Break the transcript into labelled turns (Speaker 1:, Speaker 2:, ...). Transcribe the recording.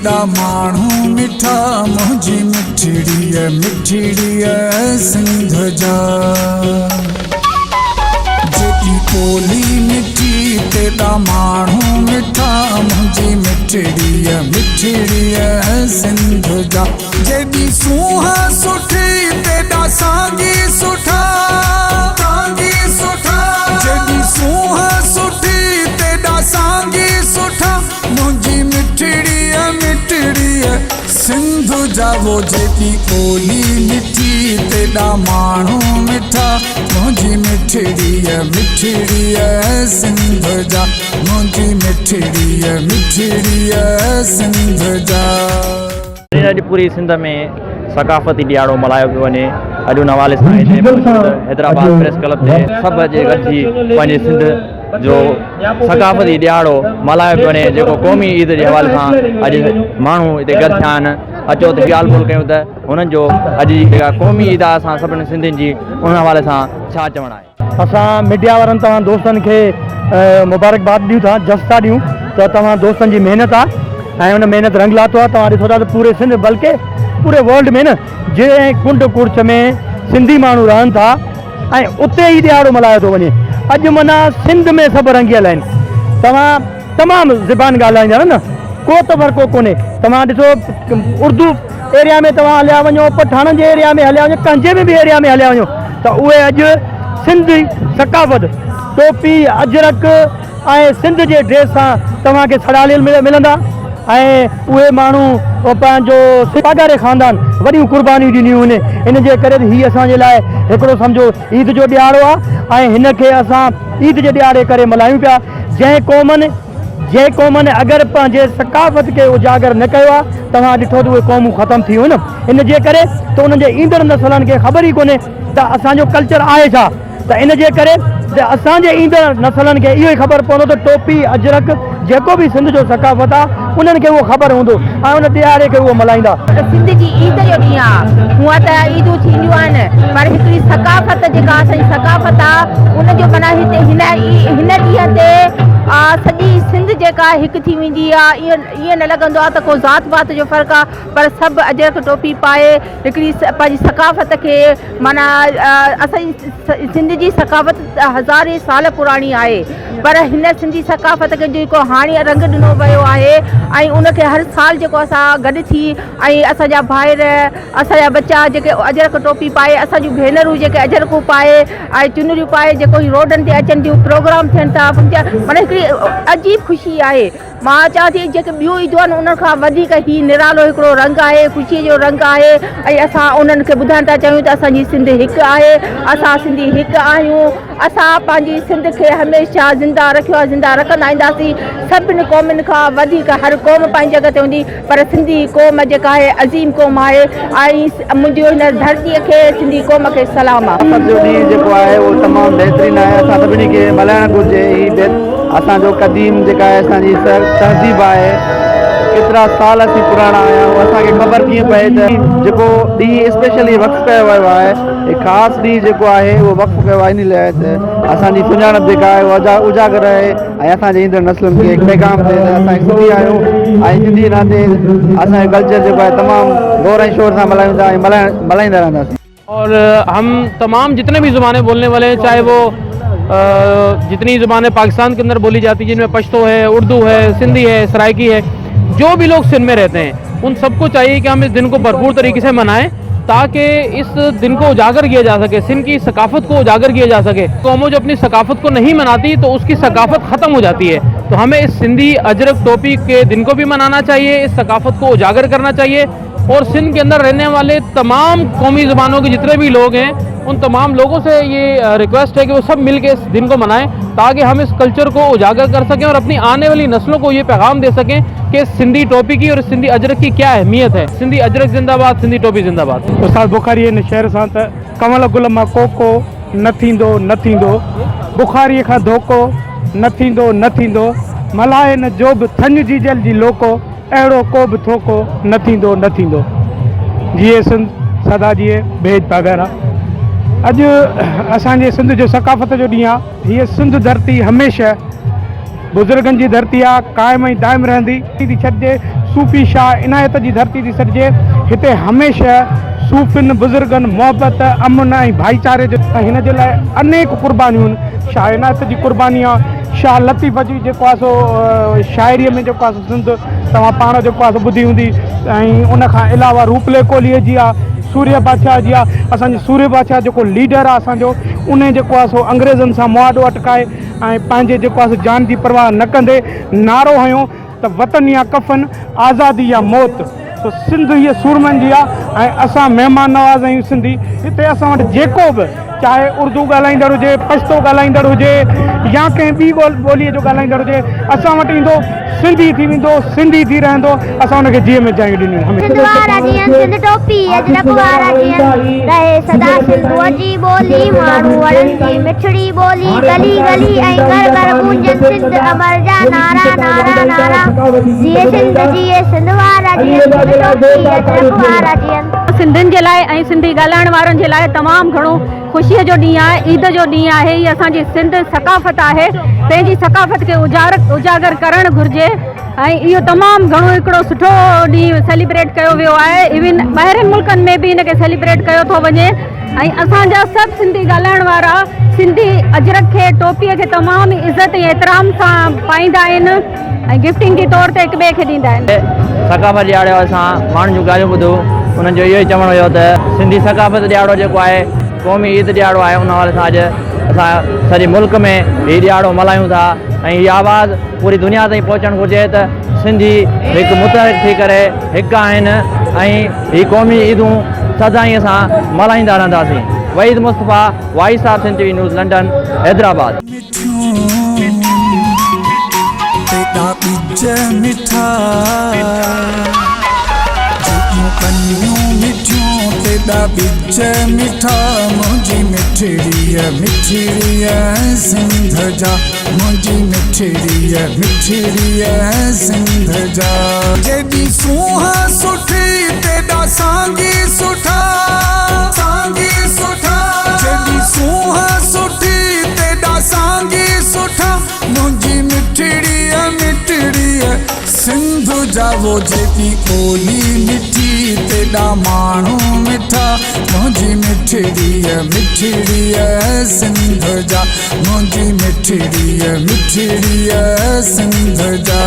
Speaker 1: تيڏا ماڻهو مٺا، منهنجي مٺڙيء مٺڙيء سنڌ جا. جيڏي ٻولي مٺي، تيڏا ماڻهو مٺا، منهنجي مٺڙيء مٺڙيء سنڌ جا. جيڏي سونهن سٺي، تيڏا سانگي سٺا، سانگي سٺا. جيڏي سونهن سٺي، تيڏا سانگي سٺا، منهنجي مٺڙيء مٺڙيء سنڌ جا. وو جيڏي ٻولي مٺي، تيڏا ماڻهو مٺا، منهنجي مٺڙيء مٺڙيء سنڌ جا، منهنجي مٺڙيء مٺڙيء سنڌ جا.
Speaker 2: اڄ پوري سنڌ ۾ ثقافتي ڏهاڙو ملهايو پيو وڃي. اڄ ان حوالي سان هتي موجود حيدرآباد پريس ڪلب تي سڀ اڄ گڏجي پنهنجي سنڌ جو ثقافتي ڏهاڙو ملهايو پيو وڃي، جيڪو قومي عيد جي حوالي سان اڄ ماڻهو هتي گڏ ٿيا آهن. اچو ته ڳالهه ٻولهه ڪيون ته هنن جو اڄ جي جيڪا قومي عيد آهي اسان سڀني سنڌين جي، ان حوالي سان ڇا چوڻ آهي.
Speaker 3: اسان ميڊيا وارن توهان دوستن کي مبارڪباد ڏيون ٿا، جس ٿا ڏيون ته توهان دوستن جي محنت آ ۽ ان محنت رنگ لاتو آ. توهان ڏسو ٿا ته پوري سنڌ بلڪه پوري ورلڊ ۾ نه جنهن ڪنڊ ڪڙڇ ۾ سنڌي ماڻهو رهن ٿا ۽ اتي هي ڏهاڙو ملهايو ٿو وڃي. اڄ معنيٰ سنڌ ۾ سڀ رنگيل آهن. توهان تمام زبان ڳالهائيندڙ نه ڪو ته فرقو ڪونهي. توهان ڏسو اردو ايريا ۾ توهان هليا وڃو، پٺاڻن جي ايريا ۾ هليا وڃو، ڪنهن جي به ايريا ۾ هليا وڃو ته اهي اڄ سنڌي ثقافت ٽوپي، اجرڪ ۽ سنڌ جي ڊريس سان توهان کي سڙاليل ملندا ۽ اهي ماڻهو پنهنجو پاڳاري خاندان وڏيون قربانيون ڏنيون آهن. ان جي ڪري هي اسان جي لاء هڪڙو سمجهو عيد جو ڏهاڙو آهي ۽ هن کي اسان عيد جي ڏهاڙي ڪري ملهايون پيا. جنهن قومن جنهن قومن اگر پنهنجي ثقافت کي اجاگر نه ڪيو آهي، توهان ڏٺو ته اهي قومون ختم ٿي ويون. ان جي ڪري ته انهن جي ايندڙ نسلن کي خبر ئي ڪونهي ته اسان جو ڪلچر آهي ڇا. ته ان جي ڪري ته اسان جي ايندڙ نسلن کي اهو ئي خبر پوندو ته ٽوپي، اجرڪ جيڪو به سنڌ جو ثقافت آ انهن کي اهو خبر هوندو ۽ ان ڏهاڙي کي اهو ملهائيندا.
Speaker 4: سنڌ جي عيد جو ڏينهن آ. هونئن ته عيدون ٿينديون آهن پر هڪڙي ثقافت جيڪا اسان جي ثقافت آ ان جو معنيٰ هتي هن هن ڏينهن تي سڄي سنڌ جيڪا هڪ ٿي ويندي آ. ائين نه لڳندو آ ته ڪو ذات پات جو فرق آ پر سڀ اجرڪ ٽوپي پائي هڪڙي پنهنجي ثقافت کي معنيٰ اسان جي سنڌ جي ثقافت هزارين سال پراڻي آهي پر هن سنڌي ثقافت کي جيڪو هاڻي رنگ ڏنو ويو آهي ۽ ان کي هر سال جيڪو اسان گڏ ٿي ۽ اسان جا ڀائر اسان جا ٻچا جيڪي اجرڪ ٽوپي پائي اسان جون ڀينرون جيڪي اجرڪون پائي ۽ چنريون پائي جيڪو هي روڊن تي اچن ٿيون پروگرام ٿين ٿا معنيٰ هڪڙي عجيب خوشي آهي. مان چوان ٿي جيڪي ٻيون عيدون آهن انهن کان وڌيڪ هي نرالو هڪڙو رنگ آهي، خوشيء جو رنگ آهي ۽ اسان انهن کي ٻڌائڻ ٿا چاهيون ته اسان جي سنڌ هڪ آهي، اسان سنڌي هڪ آهيون، اسان پنهنجي سنڌ کي هميشه زنده رکيو آهي، زنده رکندا اينداسين، سڀني قومن کان وڌيڪ هر قوم پنهنجي جڳهه تي هوندي پر سنڌي قوم جيڪا آهي عظيم قوم آهي ۽ منهنجو هن ڌرتيء کي سنڌي قوم کي سلام آ.
Speaker 5: ثقافت جو ڏينهن جيڪو آهي اهو تمام بهترين آهي اسان سڀني کي ملهائڻ گهرجي هي اسان جو قديم جيڪا آهي اسان جي تهذيب آهي ڪيترا سال اسين پراڻا آهيون اسان کي خبر ڪيئن پئي ته جيڪو ڏينهن اسپيشلي وقف ڪيو ويو آهي هي خاص ڏينهن جيڪو آهي اهو وقف ڪيو آهي ان لاء ته اسان جي سڃاڻپ جيڪا آهي اها اجاگر رهي ۽ اسان جي ايندڙ نسلن کي هڪ پيغام ٿئي ته اسان هڪ سنڌي آهيون ۽ سنڌي ناتي اسان جو ڪلچر جيڪو آهي تمام غور ۽ شور سان ملهايون ٿا ۽ ملهائيندا رهنداسين.
Speaker 6: اور هم تمام جتنے بھی زبانیں بولنے والے ہیں چاہے وہ جتنی زبانیں پاکستان کے اندر بولی جاتی ہیں جن میں پشتو ہے، اردو ہے، سندھی ہے، سرائیکی ہے، جو بھی لوگ سندھ میں رہتے ہیں ان سب کو چاہیے کہ ہم اس دن کو بھرپور طریقے سے منائیں تاکہ اس دن کو اجاگر کیا جا سکے، سندھ کی ثقافت کو اجاگر کیا جا سکے۔ قوموں جو اپنی ثقافت کو نہیں مناتی تو اس کی ثقافت ختم ہو جاتی ہے، تو ہمیں اس سندھی اجرک ٹوپی کے دن کو بھی منانا چاہیے، اس ثقافت کو اجاگر کرنا چاہیے اور سندھ کے اندر رہنے والے تمام قومی زبانوں کے جتنے بھی لوگ ہیں ان تمام لوگوں سے یہ ریکویسٹ ہے کہ وہ سب مل کے اس دن کو منائیں تاکہ ہم اس کلچر کو اجاگر کر سکیں اور اپنی آنے والی نسلوں کو یہ پیغام دے سکیں کہ سندھی ٹوپی کی اور سندھی اجرک کی کیا اہمیت ہے۔ سندھی اجرک زندہ باد، سندھی ٽوپي زنده باد.
Speaker 7: استاد بخاريء هن شعر سان ته ڪنول گل مان ڪوڪو نه ٿيندو نه ٿيندو، بخاريء کان ڌوڪو نه ٿيندو نه ٿيندو، ملهائي نه جو به ٿڃ جيجل جي لوڪو، اهڙو ڪو به ٿوڪو نه ٿيندو نه ٿيندو. جيئي سنڌ سدا جيئي ڀيڄ پاڳارا. اڄ اسان جي سنڌ جو ثقافت جو ڏينهن آ. هيء سنڌ ڌرتي هميشه بزرگن جي ڌرتي آ، قائم ۽ دائم رهندي. ٿي ڇڏجي. صوفي شاهه عنايت جي ڌرتي ٿي سڏجي. هتي هميشه صوفين، بزرگن محبت، امن ۽ ڀائيچاري جو ۽ هن جي لاء انيڪ قربانيون شاهه عنايت جي قرباني آ، شاهه لطيف جي جيڪو آ سو شاعريء ۾ جيڪو آ سو سنڌ توهان پاڻ جيڪو آ سو ٻڌي هوندي ۽ ان کان علاوه روپلي ڪولهيء جي آ، سورهيه بادشاهه جي آ، اسان جي سورهيه بادشاهه جيڪو ليڊر آ اسان جو انهي جيڪو آ سو انگريزن سان مهاڏو اٽڪائي ۽ پنهنجي جيڪو آ سو جان جي پرواهه نه ڪندي نعرو هنيو ته وطن يا ڪفن، آزادي يا موت. سو سنڌ هيء سورمن جي آ ۽ اسان مهمان نواز آهيون سنڌي. هتي اسان وٽ جيڪو به چاهي اردو ڳالهائيندڙ هجي، پشتو ڳالهائيندڙ هجي يا ڪنهن ٻي ٻوليء جو ڳالهائيندڙ هجي، اسان وٽ ايندو سنڌي ٿي ويندو، سنڌي ٿي رهندو، اسان ان کي جيء ۾ جايون ڏنيون هميشه.
Speaker 8: سنڌ وارا جيئن سنڌ ٽوپي اجرڪ وارا جيئن رهي سدا سنڌوء جي ٻولي ماڻهوئڙن جي مٺڙي ٻولي گلي گلي ۽ گهر گهر گونجن سنڌ امر جا نعرا نعرا نعرا جيئي سنڌ جيئي سنڌ وارا جيئن سنڌ ٽوپي اجرڪ وارا جيئن.
Speaker 4: سنڌين جي لاء ۽ سنڌي ڳالهائڻ وارن جي لاء تمام گهڻو خوشيء جو ڏينهن آهي عيد جو ڏينهن آهي هي اسان جي سنڌ ثقافت آهي پنهنجي ثقافت کي اجاگر ڪرڻ گهرجي ۽ اهو تمام گهڻو هڪڙو سٺو ڏينهن سيليبريٽ ڪيو ويو آهي ايون ٻاهرين ملڪن ۾ به ان کي سيليبريٽ ڪيو ٿو وڃي ۽ اسان جا سڀ سنڌي ڳالهائڻ وارا سنڌي اجرڪ کي ٽوپي کي تمام عزت ۽ احترام سان پائيندا آهن ۽ گفٽنگ جي طور تي هڪ ٻئي کي ڏيندا آهن.
Speaker 2: ثقافت ڏهاڙي اسان ماڻهن جون ڳالهيون ٻڌو انهن جو اهو ئي چوڻ هيو ته سنڌي ثقافت ڏهاڙو جيڪو آهي قومي عيد ڏهاڙو آهي ان حوالي سان اڄ اسان سڄي ملڪ ۾ هي ڏهاڙو ملهايون ٿا ۽ هي آواز پوري دنيا تائين پهچڻ گهرجي ته سنڌي هڪ متحرڪ ٿي ڪري هڪ آهن ۽ هي قومي عيدون سدائين اسان ملهائيندا رهنداسين Waheed Mustafa voice of Sindh T V news London Hyderabad.
Speaker 1: تيڏا ٻج مٺا جيڏيون ڪنيون مٺيون تيڏا ٻج مٺا منهنجي مٺڙيء مٺڙيء سنڌ جا منهنجي مٺڙيء مٺڙيء سنڌ جا. جيڏي سونهن سٺي تيڏا سانگي سٺا سانگي سٺا جيڏي سونهن سٺي تيڏا سانگي سٺا منهنجي مٺڙيء مٺڙيء سنڌ جا وو جيڏي ٻولي مٺي تيڏا ماڻهو مٺا منهنجي مٺڙيء مٺڙيء سنڌ جا منهنجي مٺڙيء مٺڙيء سنڌ جا.